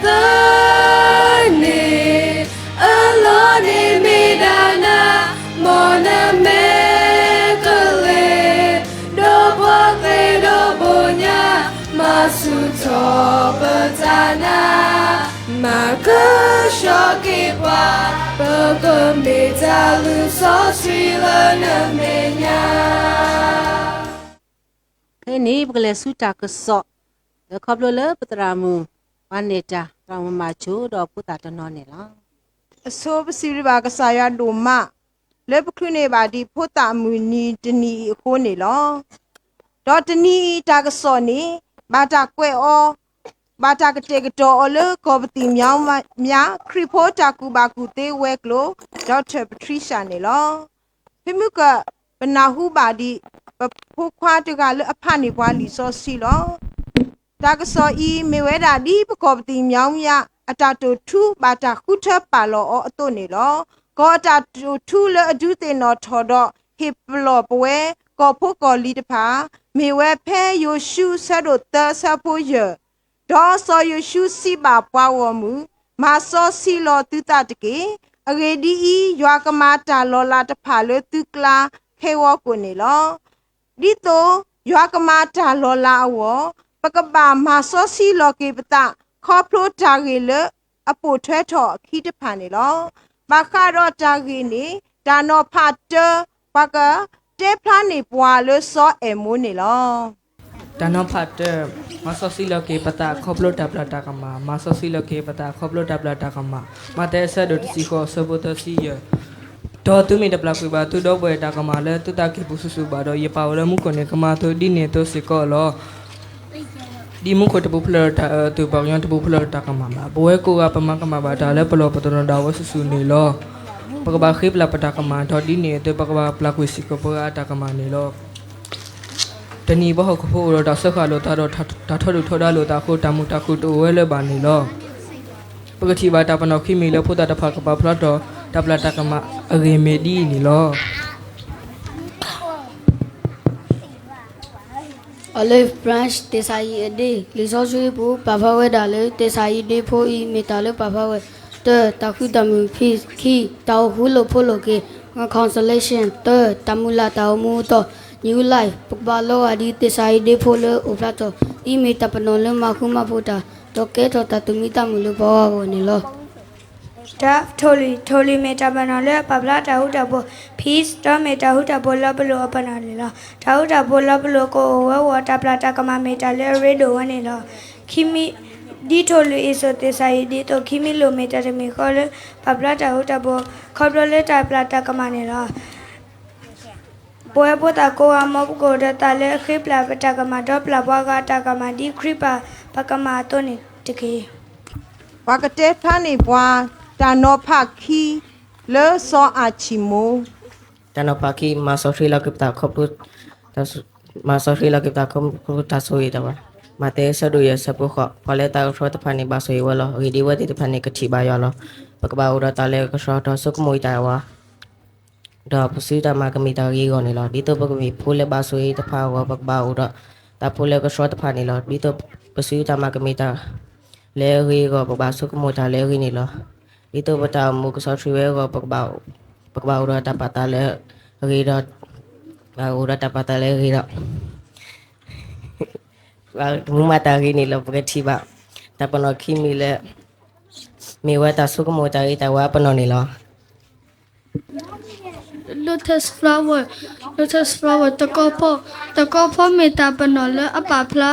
သၢန့ၣ် အလီၢ်န့ၣ်မ့ၢ်ဒၣ်နၤ, မ်နမဲာ်ကလဲၤ ဒီးပှၤကျဲဒီးဘိညါ, မၤဆူၣ်ထီၣ်ပတၢ်နာ်, မၤကဆှီက့ၤပှၤ, ပကမ့ၢ်တၢ်လုၢ်စီဆှံလၢနမဲာ်ညါ. ခဲအံၤန့ၣ် ပကလဲၤဆူတၢ်ကစီၣ် လၢခီဖျိလၢပသရၣ်မုၣ် ပှၤနဲၣ်တၢ် သရၣ်မုၣ်မၤဆိ ဒီးဖိသၣ်တနီၤန့ၣ်လီၤ. အဆိပစံးဘျုးဘၣ်ကစၢ်ယွၤဒိၣ်မး လၢပချုးန့ၢ်ဘၣ်ဒံးဖိသၣ်မုၢ်နံၤတနံၤအံၤအဃိန့ၣ်လီၤ. ဒီးတနံၤအံၤတၢ်ကစီၣ်န့ၣ် ဘၣ်တၢ်ကွဲးအီၤ ဘၣ်တၢ်ကတဲာ်ကတီၤအီၤလၢကီၢ်ပသံၣ်မၠီမၠါ ခရံာ်ဖိတၢ်ကူၣ်ဘၣ်ကူၣ်သ့ဝဲၤကျိၤ ဒီးထၢၣ်ပထရံၡၢ်န့ၣ်လီၤ. ဖဲမုၢ်ကၢၢ် ပနၢ်ဟူဘၣ်ဒံး ပဖိခွါတဂၤလၢအဖးန့ၢ်ပှၤလံာ်စီဆှံလီၤ. တၢ်ကစီၣ်အံၤ မ့ၢ်ဝဲဒၣ်ဒ်ပကီၢ်ပသံၣ်မၠီမၠါ အတၢ်တိာ်ထူဘၣ်တၢ်ဃုထၢပာ်လီၤအီၤအသိးန့ၣ်လီၤ. ကီၢ်အတၢ်တိာ်ထူလၢအဒုးသ့ၣ်နီၣ်ထီၣ်ဒီးဟ့ၣ်ပလီၢ်ပဝဲ ကီၢ်ဖိကီၢ်လံၤတဖၣ် မ့ၢ်ဝဲဖဲယိၤၡူအဆၢဒိၣ်သၢအဆၢဖိယဲၢ်, ဒီးစီၤယိၤၡူစံးဘၣ်ပှၤဂီၢ်မုၢ်, မၤစီဆှံလီၤသုသးတက့ၢ်. အဂ့ၢ်ဒ်အံၤ, ယွၤကမၤတၢ်လီၤလးတဖၣ်လၢသုကျါခဲဂီၤကိာ်န့ၣ်လီၤ. ဒ်သိးယွၤကမၤတၢ်လီၤလးအဂီၢ်, ပကဘၣ်မၤစီဆှံလီၤက့ၤပသး ခီဖျိတၢ်ဂ့ၢ်လၢအပိာ်ထွဲထီၣ်အခံတဖၣ်န့ၣ်လီၤ. ဘၣ်ဃးဒီးတၢ်ဂ့ၢ်န့ၣ် တၢ်နီၤဖးတၢ ပှၤကတဲဖျါန့ၢ်ပှၤလၢစီၤအဲၣ်မိန့ၣ်လီၤ. တၢ်နီၤဖးတၢ, မၤစီဆှံလီၤက့ၤပသးခီဖျိတၢ်ပျၢ်တၢ်ကမၣ်, မၤစီဆှံလီၤက့ၤပသးခီဖျိတၢ်ပျၢ်တၢ်ကမၣ်, မးသဲအဆၢဒိၣ်တဆံဃိးအဆၢဖိသၢဆံယဲၢ်, ဒီးသုမ့ၢ်တပျၢ်ကွံာ်ဘၣ်သုဒီပုၢ်ဝဲၢ်တၢ်ကမၣ်လၢသုသးကံၢ်ပူၤစုာ်စုာ်ဘၣ်ဒီး ယပၢ်အိၣ်လၢမူခိၣ်န့ၣ်ကမၤသုဒ်န့ၣ်အသိးစ့ၢ်ကီးလီၤ. ဒ်မူခိၣ်တပူၤဖျဲးဒီးတၢ်အၢအသိး ပှၤကညီတပူၤဖျဲးဒီးတၢ်ကမၣ်ဘၣ်. ပဝဲကိးဂၤပမၤကမၣ်ဘၣ်တၢ်လၢပလီၢ်ပသရိာ်ဒၣ်ဝဲစုာ်စုာ်န့ၣ်လီၤ. ပကဘၣ်ဃ့ပျၢ်ပတၢ်ကမၣ်ဒီးဒ်န့ၣ်အသိး ပကဘၣ်ပျၢ်ကွံာ်စ့ၢ်ကီးပှၤအတၢ်ကမၣ်န့ၣ်လီၤ. တနံၤအံၤပှၤဟီၣ်ခိၣ်ဖိအိၣ်ဒီးတၢ်စၢဃာ်လိာ်သးဒီးတၢ်ထီဒုၣ်ထီဒါလိာ်သးအဃိ တၢ်မုာ်တၢ်ခုၣ်တအိၣ်ဝဲလၢၤဘၣ်န့ၣ်လီၤ. ပကထံၣ်ဘၣ်တၢ်ပနီၣ်ခံမံၤလၢဖိသၣ်တဖၣ်ကပာ်ဖျါထီၣ်တၢ်ပျၢ်တၢ်ကမၣ်အဂ့ၢ်မ့ၢ်ဒ်အံၤန့ၣ်လီၤ. Olive Branch သ့ၣ်စၤယံးအဒ့, လံာ်စီဆှံပူၤ ပာ်ဖျါဝဲဒၣ်လၢသ့ၣ်စၤယံးဒ့ဖိအံၤ မ့ၢ်တၢ်လၢပာ်ဖျါဝဲ, တၢ, တၢ်ဃူတၢ်မုာ်, ခံ, တၢ်အိၣ်ဃူလိာ်ဖိးလိာ်က့ၤ, consolation, သၢ, တၢ်မုၢ်လၢ်တၢ်အိၣ်မူအသီ, new life, ပကဘၣ်လီၤဂာ်ဒ်သ့ၣ်စၤယံးဒ့ဖိလၢအိၣ်ဖျါထီၣ်, ဒ်အမ့ၢ်တၢ်ပနီၣ်လၢမၤဃူမၤဖိးတၢ်, ဒီးကဲထီၣ်တၢ်သူၣ်မံသးမုာ်လၢပှၤဂၤအဂီၢ်န့ၣ်လီၤ. တၢ, ထိၣ်လွံၢ်, ထိၣ်လွံၢ်မ့ၢ်တၢ်ပနီၣ်လၢပာ်ဖျါတၢ်ဃူတၢ်ဖိး, peace, တၢမ့ၢ်တၢ်ဃူတၢ်ဖိးလၢပလိၤအပနီၣ်န့ၣ်လီၤ. တၢ်ဃူတၢ်ဖိးလၢပလိၤကအိၣ်ဝဲအဂီၢ် တၢ်ပျၢ်တၢ်ကမၣ်မ့ၢ်တၢ်လၢအရ့ဒိၣ်ဝဲန့ၣ်လီၤ. ခံမံၤ, ဒ်ထိၣ်လွံၢ်အ့ၣ်စိၤသ့ၣ်စၤယံးဒ့အသိး ခံမံၤလိာ်မ့ၢ်တၢ်တမံၤဃီလၢပာ်ဖျါတၢ်ဃူတၢ်ဖိး ခီဖျိလၢတၢ်ပျၢ်တၢ်ကမၣ်န့ၣ်လီၤ. ပဝဲဖိသၣ်ကိးဂၤ မ်ပကအိၣ်ဒီးသးလၢအဃ့ပျၢ်ပတၢ်ကမၣ် ဒီးပျၢ်ပှၤဂၤအတၢ်ကမၣ် ဒ်ခရံာ်ပာ်ပကမၣ်အသိးန့ၣ်တက့ၢ်. ပှၤကတဲဖျါန့ၢ်ပှၤ တၢ်နီၤဖးခံ လၢစီၤအၤဆံၣ်မိၣ်. တၢ်နီၤဖးခံ, မၤစီဆှံလီၤက့ၤပသးခီဖျိ, မၤစီဆှံလီၤက့ၤပသးခီဖျိတၢ်ဆိၣ်ဂ့ၤတၢ်ဘၣ်. မးသဲအဆၢဒိၣ်ယဲၢ်အဆၢဖိဃိး, ပှၤလၢအသးကဆှီတဖၣ်န့ၣ် ဘၣ်ဆိၣ်ဂ့ၤဝဲလီၤ. အဂ့ၢ်ဒ်အံၤ, အဝဲသ့ၣ်တဖၣ်န့ၣ် ကထံၣ်ဘၣ်ယွၤလီၤ. ပကဘၣ်အိၣ်ဒီးတၢ်လၢကဆှီထီၣ်ဆိကမိၣ်တၢ်ဝဲ ဒီးပစုတၢ်မၤကမံၤတၢ်ဂ့ၤအဂီၢ်န့ၣ်လီၤ. ဒ်သိးပကမ့ၢ်ဖိလၢဘၣ်ဆိၣ်ဂ့ၤတဖၣ်အဂီၢ် ပကဘၣ်အိၣ်ဒီးတၢ်ဖိလၢကဆှီတဖၣ်န့ၣ်လီၤ. ဒ်သိးပစုတၢ်မၤကမံၤတၢ်လၢအဂ့ၤအဂီၢ် ပကဘၣ်ဆိကမိၣ်တၢ်လၢအဂ့ၤန့ၣ်လီၤ. ဒ်သိးပတၢ်အိၣ်မူကစီဆှံဝဲအဂီၢ် ပကဘၣ်အိၣ်ဒီးတၢ်ပာ်သးလၢအဂ့ၤဒီး အိၣ်ဒီးတၢ်ပာ်သးလၢအဂ့ၤဒီး မူမၤတၢ်ဂ့ၤန့ၣ်လီၤ. ပကထံၣ်ဘၣ် တၢ်ပနီၣ်ခံမံၤလၢ မ့ၢ်ဝဲတၢ်ဆိကမိၣ်တၢ်ဂ့ၤတၢ်ဝါပနီၣ်န့ၣ်လီၤ. Lotus flower, lotus flower တကီၢ်ဖီ, တကီၢ်ဖီမ့ၢ်တၢ်ပနီၣ်လၢအပာ်ဖျါ,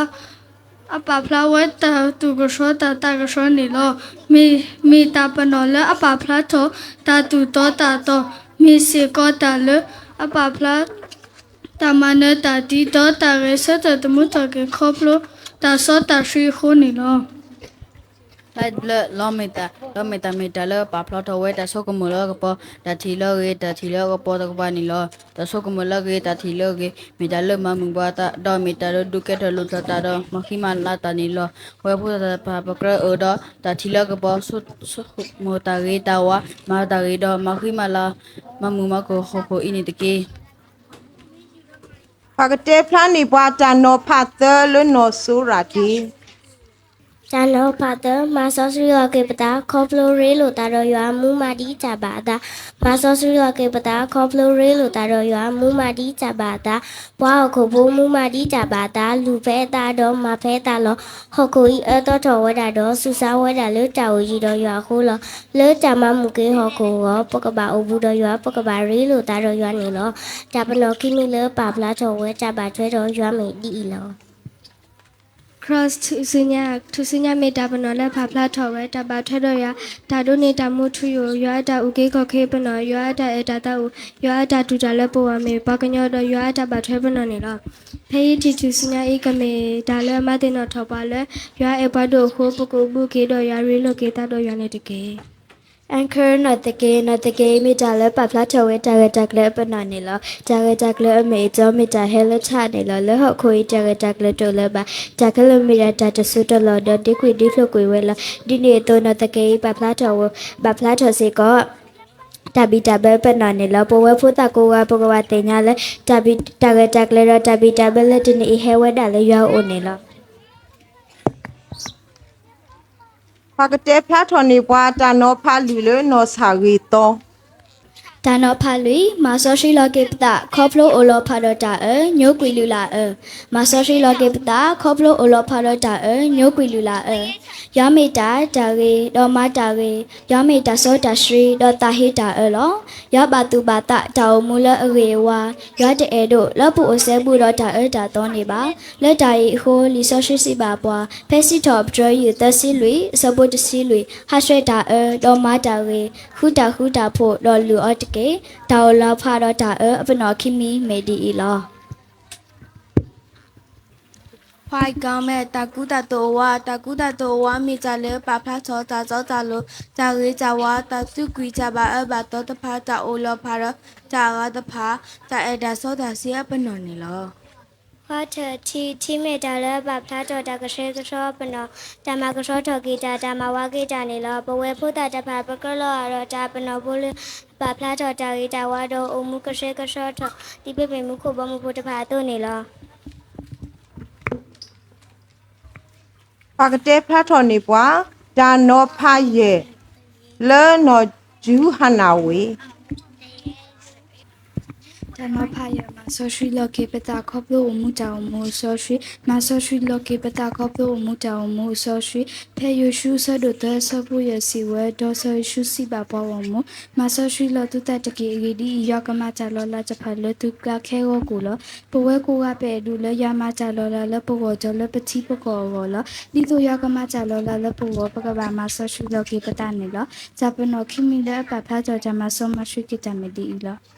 အပာ်ဖျါဝဲတၢ်သူၣ်ကဆှီတၢ်သးကဆှီန့ၣ်လီၤ. မ့ၢ်, မ့ၢ်တၢ်ပနီၣ်လၢအပာ်ဖျါထီၣ် တၢ်သူၣ်တီသးတီ, မ့ၢ်စ့ၢ်ကီးတၢ်လၢအပာ်ဖျါ တၢ်မၤနၢၤတၢ်သံ ဒီးတၢ်ဂဲၤဆၢထၢၣ်သမူထီၣ်က့ၤခီဖျိ တၢ်စီတၢ်ဆှံအဃိန့ၣ်လီၤ. လၢလီၤမ့ၢ်တၢ်, လီၤမ့ၢ်တၢ်မ့ၢ်တၢ်လၢပာ်ဖျါထီၣ်ဝဲတၢ်ဆိကမိၣ်လၢအကပီၤ, တၢ်ထံၣ်လၢအဂ့ၤ, တၢ်ထံၣ်လၢအကပီၤတကပၤန့ၣ်လီၤ. တၢ်ဆိကမိၣ်လၢအဂ့ၤ, တၢ်ထံၣ်လၢအဂ့ၤ မ့ၢ်တၢ်လၢမၤမုာ်ပှၤသး ဒီးမ့ၢ်တၢ်လၢဒုးကဲထီၣ်လိၣ်ထီၣ်သးဒီး မၤဃံမၤလၤတၢ်န့ၣ်လီၤ. ပဝဲဖိသၣ်တဖၣ် ပကြၢးအိၣ်ဒီးတၢ်ထံၣ်လၢအကပီၤ ဆိကမိၣ်တၢ်ဂ့ၤတၢ်ဝါ, မၤတၢ်ဂ့ၤဒီး မၤဃံမၤလၤ, မၤမုာ်မၤခုၣ်ဟီၣ်ခိၣ်အံၤန့ၣ်တက့ၢ်. ပှၤကတဲဖျါန့ၢ်ပှၤတၢ်နီၤဖးသၢလၢနီၢ်စိရၤတ့ၢ်. တၢ်နီၤဖးသၢ, မၤစီဆှံလီၤက့ၤပသး ခီဖျိရ့လိာ်သးဒီးယွၤ မူမၤဒ်တၢ်ဘၣ်အသး. မၤစီဆှံလီၤက့ၤပသး ခီဖျိရ့လိာ်သးဒီးယွၤ မူမၤဒ်တၢ်ဘၣ်အသး. ပှၤဟီၣ်ခိၣ်ဖိ မူမၤဒ်တၢ်ဘၣ်အသး, လူၤဖဲအသးဒီးမၤဖဲအသးလီၤ. ဟီၣ်ခိၣ်အံၤအၢသီထီၣ်ဝဲဒၣ်ဒီး စူးစါဝဲဒၣ်လၢတၢ်အိၣ်ယံၤဒီးယွၤအဃိလီၤ. လၢတၢ်မၤမုာ်က့ၤဟီၣ်ခိၣ်အဂီၢ် ပကဘၣ်အိၣ်ဘူးဒီးယွၤ, ပကဘၣ်ရ့လိာ်သးဒီးယွၤန့ၣ်လီၤ. တၢ်ပနီၣ်ခံမံၤလၢပာ်ဖျါထီၣ်ဝဲ တၢ်ဘၣ်ထွဲဒီးယွၤမ့ၢ်ဒ်အံၤလီၤ. ခရၢၣ်ထူၣ်စုညါ, ထူၣ်စုညါမ့ၢ်တၢ်ပနီၣ်လၢပာ်ဖျါထီၣ်ဝဲ တၢ်ဘၣ်ထွဲဒီးယွၤ, တၢ်ဒိးန့ၢ်တၢ်မူထူယိာ်, ယွၤအတၢ်အုၣ်က့ၤခီၣ်က့ၤပနီၣ်, ယွၤအတၢ်အဲၣ်တၢ်သးအိၣ်, ယွၤအတၢ်တူၢ်တၢ်လၢပဂီၢ် မ့ၢ်ပှၤကညီဒီးယွၤအတၢ်ဘၣ်ထွဲပနီၣ်န့ၣ်လီၤ. ဖဲအံၤထံၣ်ထူၣ်စုညါအံၤ ကမ့ၢ်တၢ်လၢအမၤသ့ၣ်နီၣ်ထီၣ်ပှၤလၢ ယွၤအဲၣ်ပှၤဒိၣ်အဃိ ပကအိၣ်ဘူးက့ၤဒီးယွၤ ရ့လိာ်က့ၤသးဒီးယွၤန့ၣ်တက့ၢ်. အၣ်ခၢၣ် နီၣ်သက့, နီၣ်သက့မ့ၢ်တၢ်လၢပာ်ဖျါထီၣ်ဝဲ တၢ်ဂ့ၢ်တၢ်ကျိၤအပနီၣ်န့ၣ်လီၤ. တၢ်ဂ့ၢ်တၢ်ကျိၤအမ့ၢ်အတီမ့ၢ်တၢ်ဟဲလၢထးန့ၣ်လီၤ. လၢဟီၣ်ခိၣ်အံၤ တၢ်ဂ့ၢ်တၢ်ကျိၤတအိၣ်လၢၤဘၣ်. တၢ်ခဲလၢာ်မ့ၢ်ဒၣ် တၢ်တစိၢ်တလီၢ်ဒီး ဒ့ကွံာ်ဒ့ဖျိးကွံာ်ဝဲလီၤ. ဒ်န့ၣ်အသိး နီၣ်သက့အံၤ ပာ်ဖျါထီၣ်ဝဲ, ပာ်ဖျါထီၣ်စ့ၢ်ကီး တၢ်ဘံၣ်တၢ်ဘၢအပနီၣ်န့ၣ်လီၤ. ပဝဲဖိသၣ်ကိးဂၤ ပကဘၣ်သ့ၣ်ညါလၢ တၢ်ဂ့ၢ်တၢ်ကျိၤဒီး တၢ်ဘံၣ်တၢ်ဘၢလၢတနံၤအံၤ ဟဲဝဲဒၣ်လၢယွၤအအိၣ်န့ၣ်လီၤ. ပကတဲဖျါထီၣ်န့ၢ်ပှၤ တၢ်နီၤဖးလွံၢ် လၢနီၢ်ဆၣ်ဂ့ၤသီ. တၢ်နီၤဖးလွံၢ်, မၤစီဆှံလီၤက့ၤပသး ခီဖျိအိၣ်လီၤဖးဒီးတၢ်အၢ ညိကွံာ်လုၢ်လၢ်အၢ. မၤစီဆှံလီၤက့ၤပသး ခီဖျိအိၣ်လီၤဖးဒီးတၢ်အၢ ညိကွံာ်လုၢ်လၢ်အၢ. ယွၤမ့ၢ်တၢ်, တၢ်ဂ့ၤ, ဒီးမၤတၢ်ဂ့ၤ, ယွၤမ့ၢ်တၢ်စီတၢ်ဆှံ, ဒီးသးဟ့တၢ်အၢလီၤ. ယွၤဘၣ်သူၣ်ဘၣ်သး တၢ်အိၣ်မူလၢအဂ့ၤအဝါ, ယွၤတအဲၣ်ဒိး လၢပအိၣ်စဲဘူးဒီးတၢ်အၢတၢ်သီန့ၣ်ဘၣ်. လၢတၢ်အံၤအဃိ လံာ်စီဆှံစံးဘၣ်ပှၤ ဖဲစံးထီၣ်ပတြၢၤယုၢ် သၢဆံလွံၢ် အဆၢဖိတဆံလွံၢ်, ဟးဆှဲးတၢ်အၢ, ဒီးမၤတၢ်ဂ့ၤ, ဃုတၢ်ဃူတၢ်ဖိး, ဒီးလုၢ်အီၤတက့ၢ်. တၢ်အိၣ်လီၤဖးဒီးတၢ်အၢအပနီၣ်ခံမံၤမ့ၢ်ဒ်အံၤလီၤ. ဖဲအံၤကီးမ့ၢ် တၢ်ကူတၢ်သိးအဝါ, တၢ်ကူတၢ်သိးအဝါမ့ၢ်တၢ်လၢပာ်ဖျါထီၣ် တၢ်တီတၢ်လိၤ, တၢ်ဂ့ၤတၢ်ဝါ, တၢ်သူၣ်ကွံာ်တၢ်ဘၣ်အၢဘၣ်သီတဖၣ်, တၢ်အိၣ်လီၤဖးဒီးတၢ်အဂၤတဖၣ်, တၢ်အဲၣ်တၢ်စီတၢ်ဆှံအပနီၣ်န့ၣ်လီၤ. ကွၢ်ထၢၣ်ထံ, ထံမ့ၢ်တၢ်လၢပာ်ဖျါထီၣ် တၢ်ကဆှဲကဆှီအပနီၣ်, တၢ်မၤကဆှီထီၣ်က့ၤတၢ်, တၢ်မၤဝါက့ၤတၢ်န့ၣ်လီၤ. ပဝဲဖိသၣ်တဖၣ် ပကြၢးလီၤဂာ်ဒီးတၢ်ပနီၣ်ဖိလၢ ပာ်ဖျါထီၣ်တၢ်ဂ့ၤတၢ်ဝါဒီး အိၣ်မူကဆှဲကဆှီထီၣ် ဒ်ပမ့ၢ်မူခိၣ်ဘီမုၢ်ဖိတဖၣ်အသိးန့ၣ်လီၤ. ပကတဲဖျါထီၣ်န့ၢ်ပှၤ တၢ်နီၤဖးယဲၢ် လၢနီၢ်ယူဟနၢ်ဝ့ၢ်. တၢ်နီၤဖးယဲၢ်, မၤစီဆှံလီၤက့ၤပသး ခီဖျိအိၣ်မူတၢ်အိၣ်မူအစီဆှံ, မၤစီဆှံလီၤက့ၤပသး ခီဖျိအိၣ်မူတၢ်အိၣ်မူအစီဆှံ. ဖဲယိၤၡူအဆၢဒိၣ်သၢ အဆၢဖိယဲၢ်စံးဝဲ, ဒီးစီၤယိၤၡူစံးဘၣ်ပှၤဂီၢ်မုၢ်, မၤစီဆှံလီၤသုသးတက့ၢ်. အဂ့ၢ်ဒ်အံၤ, ယွၤကမၤတၢ်လီၤလးတဖၣ်လၢသုကျါခဲဂီၤကိာ်လီၤ. ပဝဲကိးဂၤ ပအဲၣ်ဒိးလၢယွၤမၤတၢ်လီၤလးလၢပဂီၢ်ဒီးလၢပထံပကီၢ်အဂီၢ်လီၤ. ဒ်သိးယွၤကမၤတၢ်လီၤလးလၢပဂီၢ် ပကဘၣ်မၤစီဆှံလီၤက့ၤပသးန့ၣ်လီၤ. တၢ်ပနီၣ်ခံမံၤလၢအပာ်ဖျါထီၣ် တၢ်မၤစီမၤဆှံက့ၤတၢ်မ့ၢ်ဒ်အံၤလီၤ.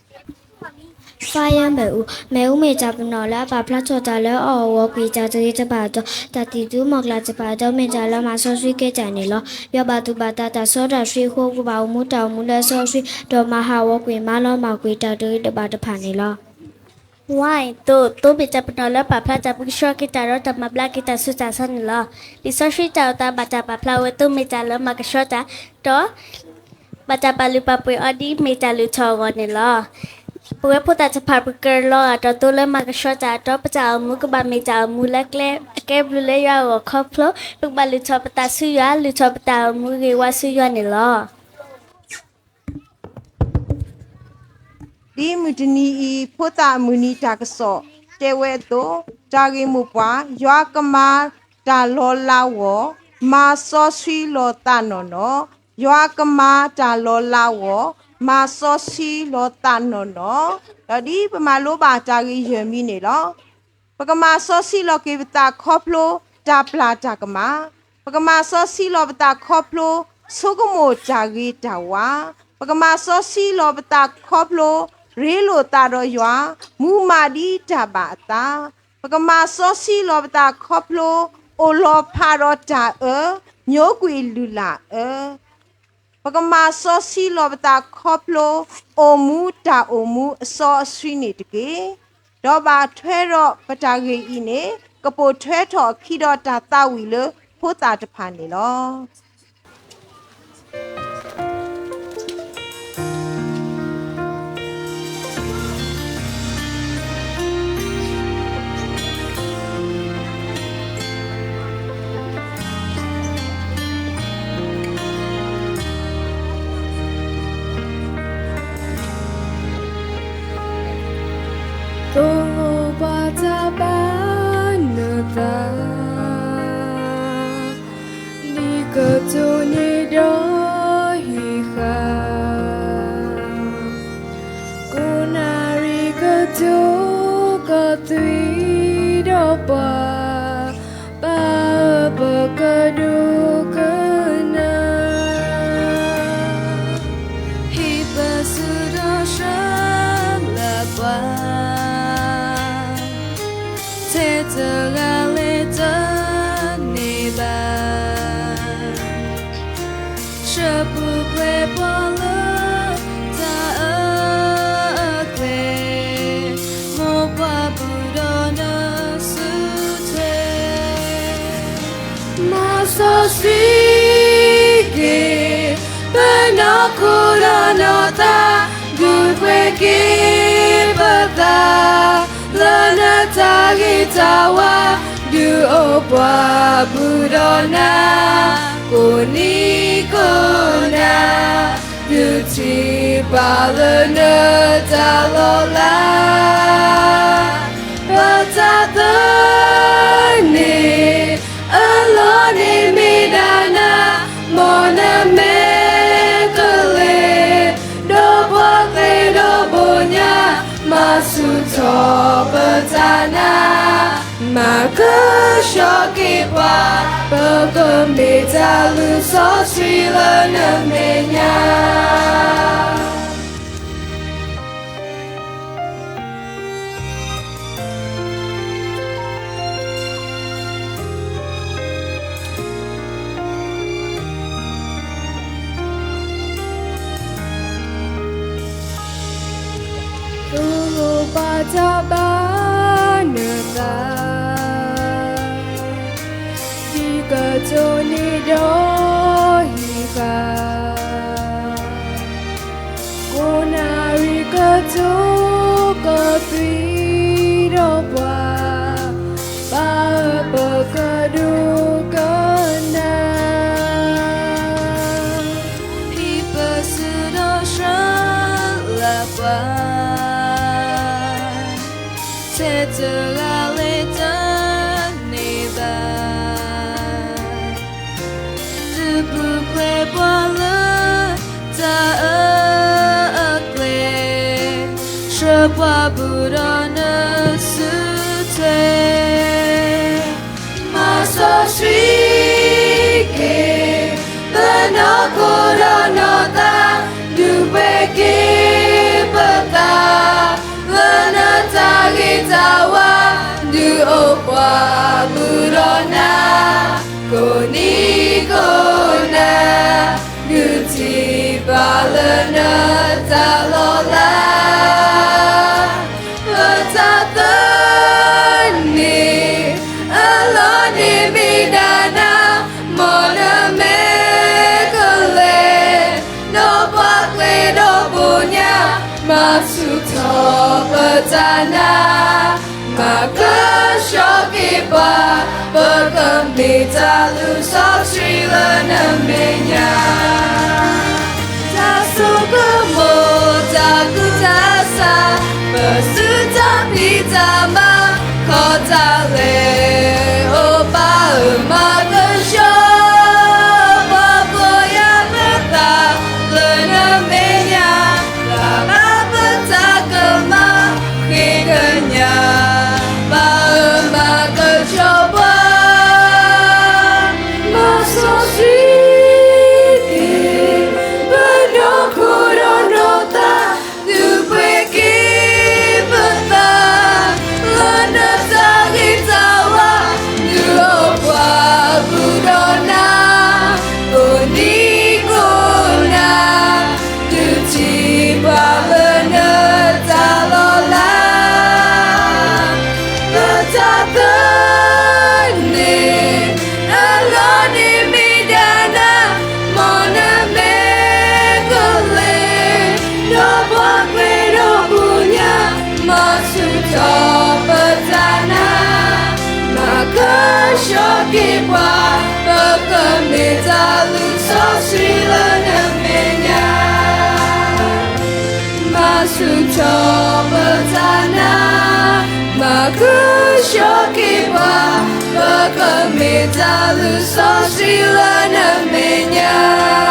ဖါယဲၢ်မ့ၣ်အူ, မ့ၣ်အူမ့ၢ်တၢ်ပနီၣ်လၢအပာ်ဖျါထီၣ်တၢ်လၢအအီၣ်အဂီၢ်ကွံာ် တၢ်တဂ့ၤတဘၣ်အသီ, တၢ်သံၣ်သူမီၢ်ကျၢ်တဖၣ်အသီ မ့ၢ်တၢ်လၢမၤစီဆှံက့ၤတၢ်န့ၣ်လီၤ. ယွၤဘၣ်သူၣ်ဘၣ်သး တၢ်စီတၢ်ဆှံအဃိ ပကဘၣ်အိၣ်မူတၢ်အိၣ်မူလၢအစီဆှံ, ဒီးမၤဟးဂီၤကွံာ် မၤလီၤမၢ်ကွံာ် တၢ်တဂ့ၤတဘၣ်တဖၣ်န့ၣ်လီၤ. ဝါအံၤသိး, သိးမ့ၢ်တၢ်ပနီၣ်လၢပာ်ဖျါတၢ်ပကဆှီက့ၤတၢ်ဒီး တၢ်မၤဘျါက့ၤတၢ်ဆူးတၢ်ဆါန့ၣ်လီၤ. လံာ်စီဆှံတၢ်အိၣ်သးဘၣ်တၢ်ပာ်ဖျါဝဲ သိးမ့ၢ်တၢ်လၢမၤကဆှီတၢ်, ဒီး ဘၣ်တၢ်ပာ်လုၢ်ပာ်ပှ့ၤအီၤဒ်မ့ၢ်တၢ်လုၢ်ထီၣ်အဂီၢ်န့ၣ်လီၤ. ပဝဲဖိသၣ်တဖၣ် ပကြၢးလီၤဂာ်ဒီးသိးလၢမၤကဆှီတၢ်, ဒီးပတၢ်အိၣ်မူကဘၣ်မ့ၢ်တၢ်အိၣ်မူလၢကျဲ, ကဲဘျုးလၢယွၤအဂီၢ်ခီဖျိ ပကဘၣ်လုၢ်ထီၣ်ပသးဆူယွၤ, လုၢ်ထီၣ်ပတၢ်အိၣ်မူဂ့ၤဝါဆူယွၤန့ၣ်လီၤ. ဒ်မုၢ်တနံၤအံၤ ဖိသၣ်အမုၢ်နံၤတၢ်ကစီၣ်တဲဝဲအသိး, တၢ်ဂ့ၢ်မိၢ်ပှၢ်, ယွၤကမၤတၢ်လီၤလးအဂီၢ်, မၤစီဆှံလီၤသးနီၢ်နီၢ်, ယွၤကမၤတၢ်လီၤလးအဂီၢ်, မၤစီဆှံလီၤသးနီၢ်နီၢ်, ဒီးဒ်ပမၤလိဘၣ်တၢ်ဂ့ၢ်ယဲၢ်မံၤန့ၣ်လီၤ. ပကမၤစီဆှံလီၤက့ၤပသးခီဖျိတၢ်ပျၢ်တၢ်ကမၣ်, ပကမၤစီဆှံလီၤပသးခီဖျိဆိကမိၣ်တၢ်ဂ့ၤတၢ်ဝါ, ပကမၤစီဆှံလီၤပသးခီဖျိရ့လိာ်သးဒီးယွၤ, မူမၤဒ်တၢ်ဘၣ်အသး, ပကမၤစီဆှံလီၤပသးခီဖျိ အိၣ်လီၤဖးဒီးတၢ်အၢ, ညိကွံာ်လုၢ်လၢ်အၢ ပကမၤစီဆှံလီၤပသးခီဖျိ အိၣ်မူတၢ်အိၣ်မူအစီအဆှံန့ၣ်တက့ၢ်. ဒီးဘၣ်ထွဲဒီးပတၢ်ဂ့ၢ်အံၤန့ၣ် ကပိာ်ထွဲထီၣ်အခံဒီးတၢ်သးဝံၣ်လၢဖိသၣ်တဖၣ်န့ၣ်လီၤ. ပူၤဖျဲးပှၤလၢတၢ်အၢအကျဲ, မိၢ်ပှၢ်ပူၤဒီးနစုထွဲ မၤစီဆှံက့ၤ ပနီၢ်ခိဒီးနီၢ်သး, ဒုးပှ့ၤက့ၤပသး လၢနတၢ်ဂ့ၤတၢ်ဝါ, ဒုးအိၣ်ပှၤပူၤဒီးနၤ ကိးနံၤကိးနၤ, ဒုးထံၣ်ပှၤလၢနတၢ်လီၤလး ပတၢ်သၢန့ၣ် အလီၢ်န့ၣ်မ့ၢ်ဒၣ်နၤ, မ်နမဲာ်ကလဲၤ ဒီးပှၤကျဲဒီးဘိးညါ, မၤဆူၣ်ထီၣ်ပတၢ်နာ်, မၤကဆှီက့ၤပှၤ, ပကမ့ၢ်တၢ်လုၢ်စီဆှံလၢနမဲာ်ညါ ပလိၣ်ဘၣ်တၢ်ဘၣ်နသး ဒ်ကတိၤန့ၢ်ဒီးဟံးဃာ် ကိးနၣ်ရံၣ်ကတိၤကသွံဒီးပှၤ, ဘၣ်ပကဒိကနၣ် ဒ်ပစုဒီးဆှၢလၢပှၤ ထဲတဂၤလဲၤတန့ၢ်ဘၣ် ဒုးပူၤဖျဲးပှၤလၢတၢ်အၢအကျဲ, ဆှၢပှၤပူၤဒီးနစုထွဲ မၤစီဆှံက့ၤ ပနီၢ်ခိဒီးနီၢ်သး, ဒုးပှ့ၤက့ၤပသး လၢနတၢ်ဂ့ၤတၢ်ဝါ, ဒုးအိၣ်ပှၤပူၤဒီးနၤ ကိးနံၤကိးနၤ, ဒုးထံၣ်ပှၤလၢနတၢ်လီၤလး ပတၢ်သၢန့ၣ် အလီၢ်န့ၣ်မ့ၢ်ဒၣ်နၤ, မ်နမဲာ်ကလဲၤ ဒီးပှၤကျဲဒီးဘိးညါ, မၤဆူၣ်ထီၣ်ပတၢ်နာ်, မၤကဆှီက့ၤပှၤ, ပကမ့ၢ်တၢ်လုၢ်စီဆှံလၢနမဲာ်ညါ တၢ်ဆိကမိၣ်တၢ်ကူၣ်တၢ်ဆး, ပစုတၢ်ဖံးတၢ်မၤ, ခီတၢ်လဲၤအိၣ်ပၢ်ဧၢ မၤကဆှီ ပှၤကိးယၤပသး လၢနမဲာ်ညါ, ဘၣ်ဘၣ်ပတၢ်ကမၣ် ဃ့ကညး ပၢ်ဧၢ မၤကဆှီပှၤ မၤစီဆှံက့ၤ ပနီၢ်ခိဒီးနီၢ်သး, ဒုးပှ့ၤက့ၤပသး လၢနတၢ်ဂ့ၤတၢ်ဝါ, ဒုးအိၣ်ပှၤပူၤဒီးနၤ ကိးနံၤကိးနၤ, ဒုးထံၣ်ပှၤလၢနတၢ်လီၤလး ပတၢ်သၢန့ၣ် အလီၢ်န့ၣ်မ့ၢ်ဒၣ်နၤ, မ်နမဲာ်ကလဲၤ ဒီးပှၤကျဲဒီးဘိးညါ, မၤဆူၣ်ထီၣ်ပတၢ်နာ်, မၤကဆှီက့ၤပှၤ, ပကမ့ၢ်တၢ်လုၢ်စီဆှံလၢနမဲာ်ညါ မၤဆူၣ်ထီၣ်ပတၢ်နာ်, မၤကဆှီက့ၤပှၤ, ပကမ့ၢ်တၢ်လုၢ်စီဆှံလၢနမဲာ်ညါ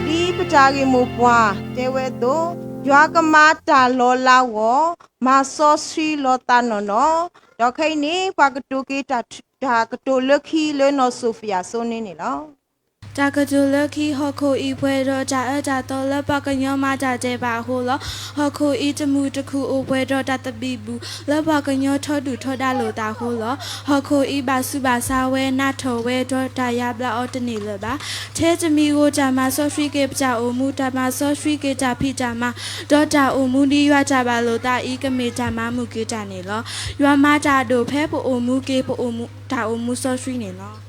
ဒ်ပတၢ်ဂ့ၢ်မိၢ်ပှၢ်တဲဝဲအသိး, ယွၤကမၤတၢ်လီၤလးဂီၢ်, မၤစီဆှံလီၤသးနီၢ်နီၢ်, ဒီးခဲအံၤန့ၣ် ပှၤကတိၤက့ၤတၢ်ကတိၤလၢခံလၢနီၢ်စိၤဖယၣ်စိန့ၣ်န့ၣ်လီၤ. တၢ်ကတိၤလၢခံ, ဟီၣ်ခိၣ်အံၤပှဲၤဒီးတၢ်အၢတၢ်သီလၢပှၤကညီမၤတၢ်ဒဲးဘးအဃိလီၤ. ဟီၣ်ခိၣ်အံၤတမုာ်တခုၣ်အိၣ်ပှဲၤဒီးတၢ်သဘံၣ်ဘုၣ် လၢပှၤကညီထီဒုၣ်ထီဒါလိာ်သးအဃိလီၤ. ဟီၣ်ခိၣ်အံၤဘၣ်ဆူးဘၣ်ဆါဝဲ နးထီၣ်ဝဲ ဒီးတၢ်ယါဘျါအီၤတန့ၢ်လၢၤဘၣ်. ထဲတမံၤဧိၤ တၢ်မၤစီဆှံက့ၤပတၢ်အိၣ်မူ, တၢ်မၤစီဆှံက့ၤတၢ်ဖံးတၢ်မၤ, ဒီးတၢ်အိၣ်မူဒ်ယွၤတၢ်ဘၣ်လိာ်သးအံၤ ကမ့ၢ်တၢ်မၤမုာ်က့ၤတၢ်န့ၣ်လီၤ. ယွၤမၤတၢ်အဒိၣ်ဖဲပအိၣ်မူက့ၤ ပအိၣ်မူ, တၢ်အိၣ်မူစီဆှံန့ၣ်လီၤ.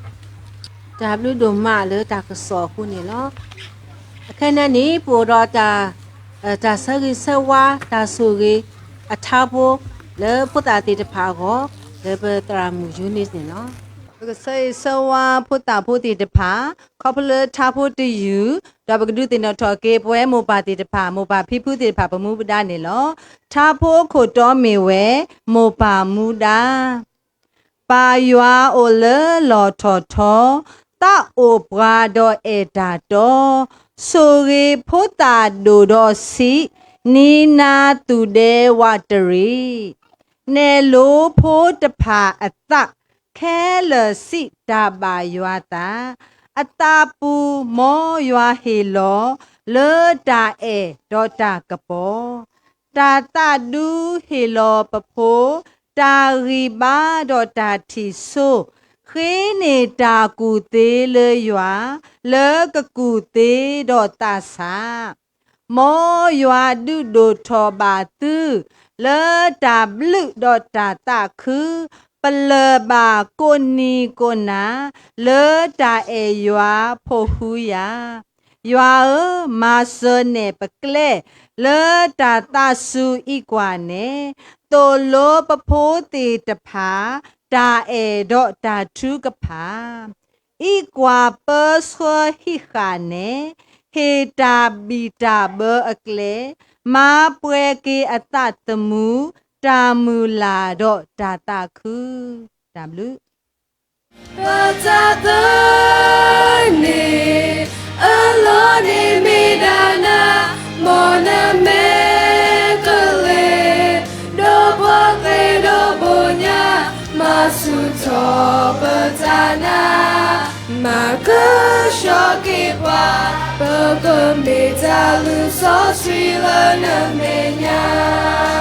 တၢ်ဘျုးဒိၣ်မးလၢတၢ်ကစီၣ်အဃိန့ၣ်လီၤ. အခဲအံၤန့ၣ် ပအိၣ်ဒီးတၢ်, တၢ်ဆၢဂ့ၤဆၢဝါ တၢ်ဆိၣ်ဂ့ၤအထါဖိ လၢဖိသၣ်သ့ၣ်တဖၣ်အဂီၢ် လၢပသရၣ်မုၣ်ယူနံၣ်န့ၣ်လီၤ. ပကဆၢဂ့ၤဆၢဝါဖိသၣ်ဖိသ့ၣ်တဖၣ် ခီဖျိလၢထါဖိတယုၢ်, ဒီးပကဒုးသ့ၣ်နီၣ်ထီၣ်က့ၤ ပဝဲမိၢ်ပၢ်သ့ၣ်တဖၣ်, မိၢ်ပၢ်ဖံဖုသ့ၣ်တဖၣ် ပမူပဒါန့ၣ်လီၤ. ထါဖိအခိၣ်တီမ့ၢ်ဝဲ မိၢ်ပၢ်မူဒါ ပၢ်ယွၤအိၣ်လၢလီၢ်ထီၣ်ထီ, သးအိၣ်ပှၤဒီးအဲၣ်တၢ်တီ, ဆိၣ်ဂ့ၤဖိသၣ်ဒိၣ်ဒီးဆံး, နံၤနၤသူၣ်ဒဲဝးတရံး, နဲၣ်လိဖိတဖၣ်အသး, ခဲလၢာ်စံးတၢ်ဘၣ်ယွၤသး, အသးပူၤမ်ယွၤဟ့ၣ်လီၤ, လၢတၢ်အဲၣ်ဒီးတၢ်ကပီၤ တၢ်သးဒူဟ့ၣ်လီၤပဖိ, တၢ်ဂံၢ်ဘါဒီးတၢ်ထံၣ်ဆိ, ဃ့န့ၢ်တၢ်ကူၣ်သ့လၢယွၤ, လၢကကူၣ်သ့ဒီးသးဆး, မ်ယွၤဒုးဒိၣ်ထီၣ်ဘၣ်သု, လၢတၢ်ဘျုးဒီးတၢ်သးခု, ပလၢၢ်ဘၣ်ကိးနံၤကိးနၤ, လၢတၢ်အဲၣ်ယွၤဖိဃုယၤ ယွၤဧၢ, မၤစၢၤနဲၣ်ပကျဲ, လၢတၢ်သးစူၤအံကွၢ်နဲ, သိၣ်လိပဖိသ့ၣ်တဖၣ်, တၢ်အဲၣ်ဒီးတၢ်ထုကဖၣ်, အံကွၢ်ပၢဆှၢဟံးဃာ်နဲၣ်, ဟ့ၣ်တၢ်ဘံၣ်တၢ်ဘၢအကျဲ, မၤပှဲၤက့ၤအသးသမူ, တၢ်မုၢ်လၢ်ဒီးတၢ်သးခု, တၢ်ဘျုး ပတၢ်သၢန့ၣ် အလီၢ်န့ၣ်မ့ၢ်ဒၣ်နၤ, မ်နမဲာ်ကလဲာ်, ဒီးပှၤသ့ဒီးဘိညါ, မၤဆူၣ်ထီၣ်ပတၢ်နာ်, မၤကဆှီက့ၤပှၤ, ပကမ့ၢ်တၢ်လုၢ်စီဆှံလၢနမဲာ်ညါ